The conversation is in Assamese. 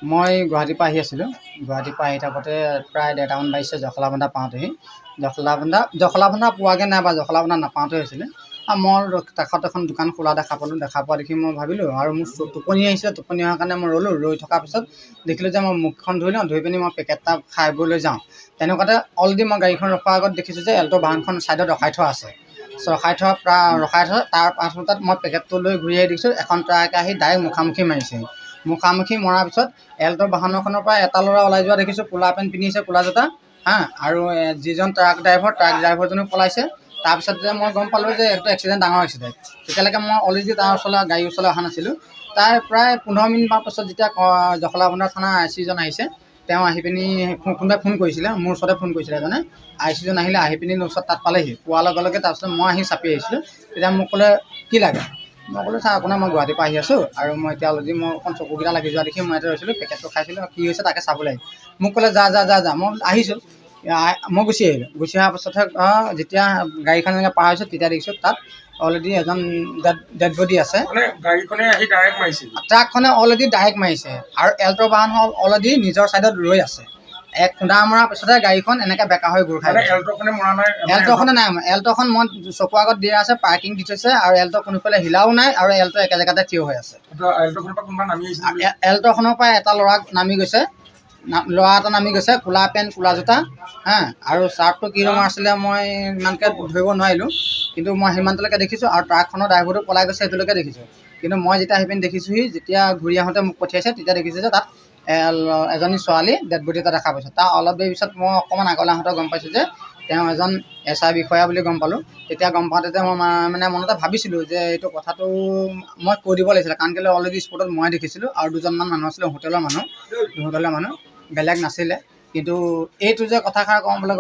মই গুৱাহাটীৰ পৰা আহি আছিলোঁ। গুৱাহাটীৰ পৰা আহি থাকোঁতে প্ৰায় 1:30মান বাজিছে জখলাবন্ধা পাওঁতেহি। জখলাবন্ধা পোৱাগৈ নাই বা জখলাবন্ধা নাপাওঁতে হৈছিলে। আৰু মই কাষত এখন দোকান খোলা দেখা পালোঁ। দেখা পোৱা দেখি মই ভাবিলোঁ, আৰু মোৰ টোপনি আহিছিলে, টোপনি অহাৰ কাৰণে মই ৰ'লোঁ। ৰৈ থকাৰ পিছত দেখিলোঁ যে মই মুখখন ধুই লওঁ, ধুই পিনি মই পেকেট এটা খাই বৈ লৈ যাওঁ। তেনেকুৱাতে অলৰেডি মই গাড়ীখন ৰখোৱাৰ আগত দেখিছোঁ যে এল্ট' বাহনখন ছাইডত ৰখাই থোৱা আছে। ৰখাই থোৱা প্ৰায় ৰখাই থোৱা তাৰ 5 মিনিটত মই পেকেটটো লৈ ঘূৰি আহি দেখিছোঁ এখন ট্ৰাক আহি ডাইৰেক্ট মুখামুখি মাৰিছেহি। মুখামুখি মৰাৰ পিছত এল্ট' বাহনখনৰ পৰা এটা ল'ৰা ওলাই যোৱা দেখিছোঁ, ক'লা পেণ্ট পিন্ধিছে, ক'লা জোতা, হা। আৰু যিজন ট্ৰাক ড্ৰাইভাৰ, ট্ৰাক ড্ৰাইভাৰজনো পলাইছে। তাৰপিছত যে মই গম পালোঁ যে এইটো এক্সিডেণ্ট, ডাঙৰ এক্সিডেণ্ট। তেতিয়ালৈকে মই অলৰেডি তাৰ ওচৰলৈ, গাড়ীৰ ওচৰলৈ অহা নাছিলোঁ। তাৰ প্ৰায় 15 মিনিটমান পাছত যেতিয়া জখলাবন্ধা থানাৰ আই চিজন আহিছে, তেওঁ আহি পিনি, কোনোবাই ফোন কৰিছিলে, মোৰ ওচৰতে ফোন কৰিছিলে এজনে। আই চিজন আহিলে, আহি পিনি ওচৰত তাত পালেহি। পোৱাৰ লগে লগে তাৰপিছত মই আহি চাপি আহিছিলোঁ। তেতিয়া মোক ক'লে, কি লাগে? মই ক'লোঁ, ছাৰ আপোনাৰ মই গুৱাহাটীৰ পৰা আহি আছোঁ আৰু মই এতিয়া অলৰেডি মই অকণ চকুকেইটা লাগি যোৱা দেখি মই ইয়াতে ৰৈছিলোঁ, পেকেটটো খাইছিলোঁ, কি হৈছে তাকে চাবলৈ আহিছোঁ। মোক ক'লে, যা যা যা যা। মই আহিছোঁ, মই গুচি আহিলোঁ। গুচি অহাৰ পাছতহে যেতিয়া গাড়ীখন এনেকৈ পাৰ হৈছে, তেতিয়া দেখিছোঁ তাত অলৰেডি এজন ডেড বডি আছে। গাড়ীখনে আহি ডাইৰেক্ট মাৰিছিল? ট্ৰাকখনে অলৰেডি ডাইৰেক্ট মাৰিছে আৰু এল্ট' বাহনখন অলৰেডি নিজৰ ছাইডত ৰৈ আছে। এক খুন্দা মৰাৰ পিছতহে গাড়ীখন এনেকৈ বেকা হৈ ঘূৰ খাই। এল্ট'খনে মৰা নাই? এল্ট'খনে নাই। এল্ট'খন মই চকুৰ আগত দিয়া আছে, পাৰ্কিং দি থৈছে আৰু এল্ট' কোনোফালে হিলাও নাই আৰু এল্ট' একে জেগাতে থিয় হৈ আছে। এল্ট'খনৰ পৰা এটা ল'ৰা নামি গৈছে, ল'ৰা এটা নামি গৈছে, ক'লা পেণ্ট, ক'লা জোতা, হা। আৰু চাৰ্টটো কি ৰঙৰ আছিলে মই ইমানকৈ ধৰিব নোৱাৰিলোঁ, কিন্তু মই সিমানটোলৈকে দেখিছোঁ। আৰু ট্ৰাকখনৰ ড্ৰাইভাৰটো পলাই গৈছে, সেইটোলৈকে দেখিছোঁ। কিন্তু মই যেতিয়া আহি পিনি দেখিছোঁহি, যেতিয়া ঘূৰি আহোঁতে মোক পঠিয়াইছে, তেতিয়া দেখিছোঁ যে তাত এজনী ছোৱালী ডেড বডি এটা দেখা পাইছোঁ। তাৰ অলপ দেৰি পিছত মই অকণমান আগলৈ আহোঁতে গম পাইছোঁ যে তেওঁ এজন এছ I বিষয়া বুলি গম পালোঁ। তেতিয়া গম পাওঁতে মই মানে মনতে ভাবিছিলোঁ যে এইটো কথাটো মই কৈ দিব লাগিছিলে, কাৰণ কেলৈ অলৰেডি স্পটত মই দেখিছিলোঁ আৰু দুজনমান মানুহ আছিলে, হোটেলৰ মানুহ, বেলেগ নাছিলে। কিন্তু এইটো যে কথাষাৰ ক'বলৈ